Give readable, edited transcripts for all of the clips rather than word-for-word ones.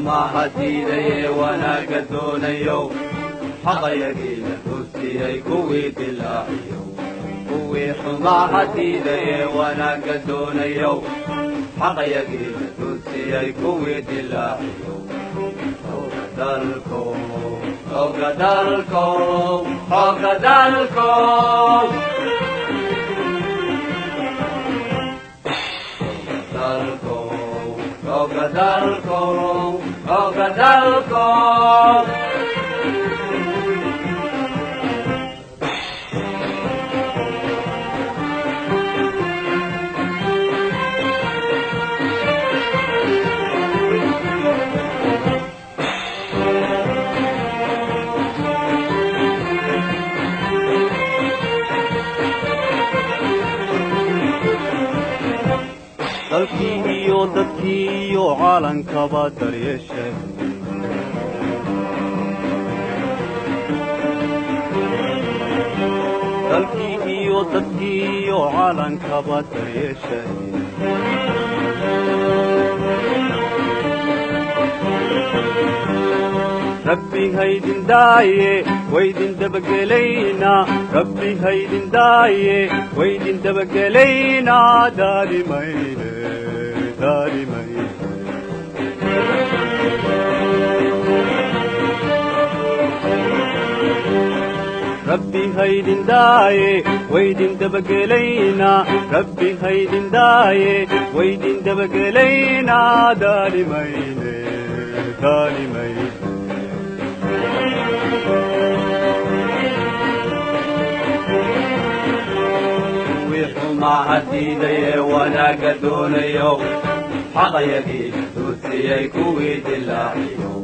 Xumaha diidaye wanaagga doonayow, xaqayagiina duusiyey kuwii dilaaciyow. Kuwii xumaha diidaye wanaagga doonayow, xaqayagiina duusiyey kuwii dilaaciyow. Xooga dalkow, xooga dalkow, xooga dalkow, dalkow, xooga dalkow, xooga dalkow. Dalkii iyo dadkii iyo caalankaba daryeeshe, dalkii iyo dadkii iyo caalankaba daryeeshe. Rabbi haydin daaye, waydin dabagelaynaa. Rabbi haydin daaye, waydin dabagelaynaa. Daalimayne, daalimayne. Rabbi haydin daaye, waydin dabagelaynaa. Rabbi haydin daaye, waydin dabagelaynaa. Daalimayne, daalimayne. Kuwii xumaha diidaye wanaagga doonayow, xaqayagiina duusiyey kuwii dilaaciyow.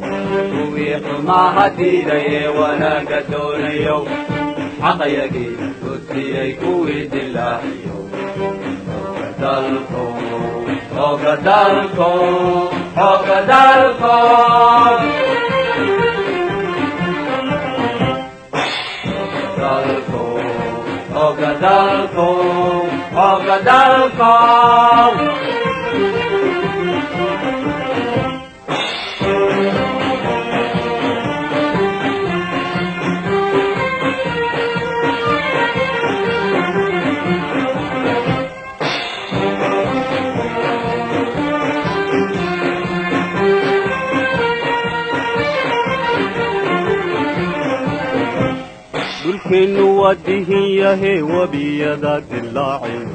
Kuwii xumaha diidaye wanaagga doonayow, xaqayagiina duusiyey kuwii dilaaciyow. Xooga dalkow, xooga dalkow, xooga dalkow, dalkow, xooga dalkow, xooga dalkow. Dhulkeennu waa dihin yahe, webiyada dilaaciyo.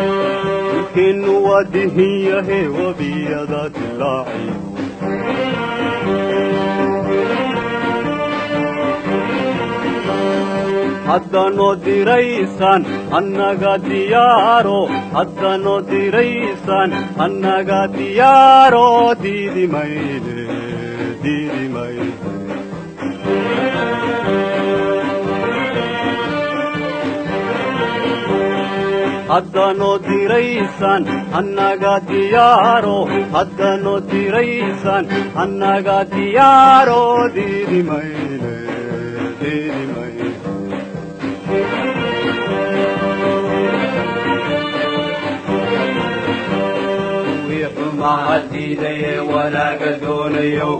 Dhulkeennu waa dihin yahe, webiyada dilaaciyo. Haddanoo diraysaan annaga diyaaro, haddanoo diraysaan annaga diyaaro. Diidi mayne, diidi mayne. Haddanoo diraysaan annaga diyaaro, haddanoo diraysaan annaga diyaaro. Diidi mayne, diidi mayne. Kuwii xumaha diidaye wanaagga doonayow,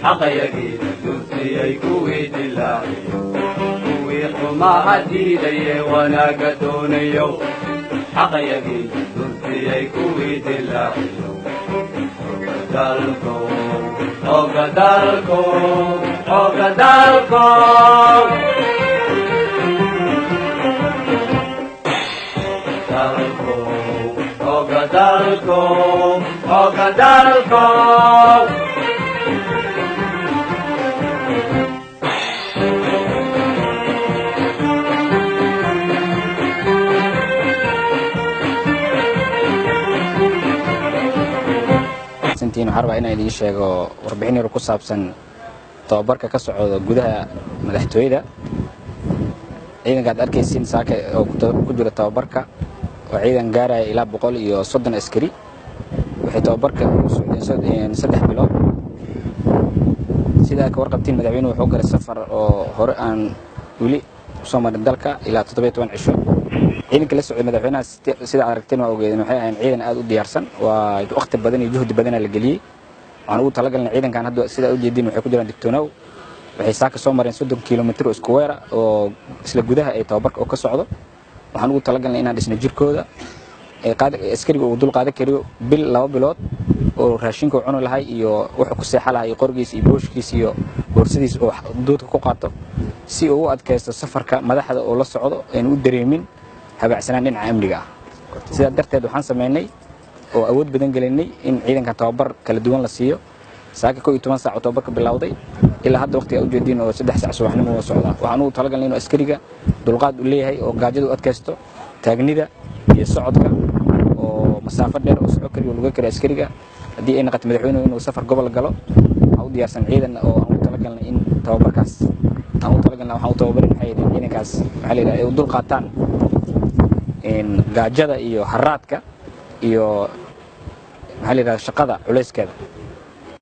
xaqayagiina duusiyey kuwii dilaaciyow. Kuwii xumaha diidaye wanaagga doonayow, xaqayagiina duusiyey kuwii dilaaciyow. Dalkow, xooga dalkow, xooga dalkow, dalkow, xooga dalkow, xooga dalkow. Santiin waxaan rabaa inaan idiin sheego warbixin yar ku saabsan tababarka ka socda gudaha madaxtooyada. Ciidanka aad arkaysiin saaka oo ku jira tababarka oo ciidan gaaraya ilaa 130 askari, waxay tababarka u socdeen 3 bilood. Sidaa ka warqabtiin, madaxweynuhu wuxuu galay safar oo hore aan weli usoo marin dalka ilaa 17 cisho. Ciidanka la socday madaxweynaha, sida aad aragteen waa ogeedeen, waxay ahayn ciidan aad u diyaarsan. Waa waqti badan iyo juhdi badana la geliyey. Waxaan ugu talagalnay ciidankan hadda sida u jeediin waxay ku jiraan digtoonow. Waxay saaka soo mareen 30 kilomitir oo isku weera oo isla gudaha ay tababarka oo ka socdo. Waxaan ugu talagalnay inaan dhisno jirkooda askariga uu dul qaadan kariyo bil, 2 bilood oo raashinka uu cuni lahay iyo wuxuu ku seexa lahay iyo qorigiisa iyo booshkiisa iyo boorsadiisa oo duudka ku qaato, si uu u adkaysto safarka madaxda oo la socdo aynu u dareemin habacsanaan dhinaca amniga ah. Sidaa darteed waxaan sameynay oo awood badan gelinay in ciidanka tababar kala duwan la siiyo. Saaka 11 saac oo tababarka bilowday ilaa hadda waqtiga ujeediin oo 3 saac subaxnimo waa socdaa. Waxaan ugu talagalnay inuu askariga dulqaad u leeyahay oo gaajada u adkaysto, taagnida iyo socodka oo masaafo dheer oo soco kariyo, luga kariyo askariga. Haddii ay noqoto madaxweynuhu inuu safar gobol galo, waxaa u diyaarsan ciidan oo aan ugu talagalnay in tababarkaas aan u talagalnay. Waxaan u tababarin maxay yihiin ciidankaas, maxaa la yidhaha, ay u dul qaataan gaajada iyo haraadka iyo, maxaa la yidhahda, shaqada culayskeeda.